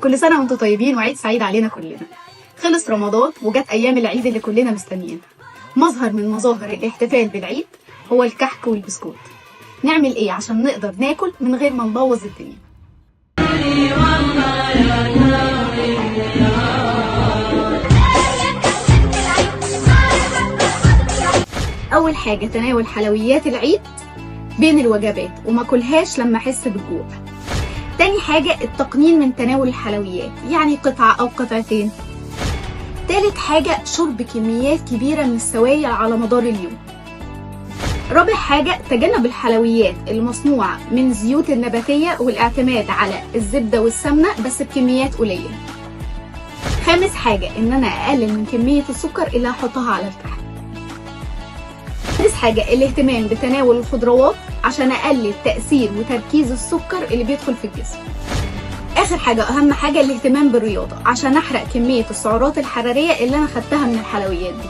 كل سنة وانتم طيبين وعيد سعيد علينا كلنا. خلص رمضان وجت أيام العيد اللي كلنا مستنيينها. مظهر من مظاهر الاحتفال بالعيد هو الكحك والبسكوت. نعمل ايه عشان نقدر ناكل من غير ما نبوظ الدنيا؟ أول حاجة تناول حلويات العيد بين الوجبات وما كلهاش لما أحس بالجوع. تاني حاجة التقنين من تناول الحلويات، يعني قطعة أو قطعتين. تالت حاجة شرب كميات كبيرة من السوائل على مدار اليوم. رابع حاجة تجنب الحلويات المصنوعة من زيوت النباتية والاعتماد على الزبدة والسمنة بس بكميات قليلة. خامس حاجة إن أنا أقلل من كمية السكر اللي هحطها على الكحك. سادس حاجة الاهتمام بتناول الخضروات عشان أقلل تأثير وتركيز السكر اللي بيدخل في الجسم. آخر حاجة أهم حاجة الاهتمام بالرياضة عشان أحرق كمية السعرات الحرارية اللي أنا خدتها من الحلويات دي.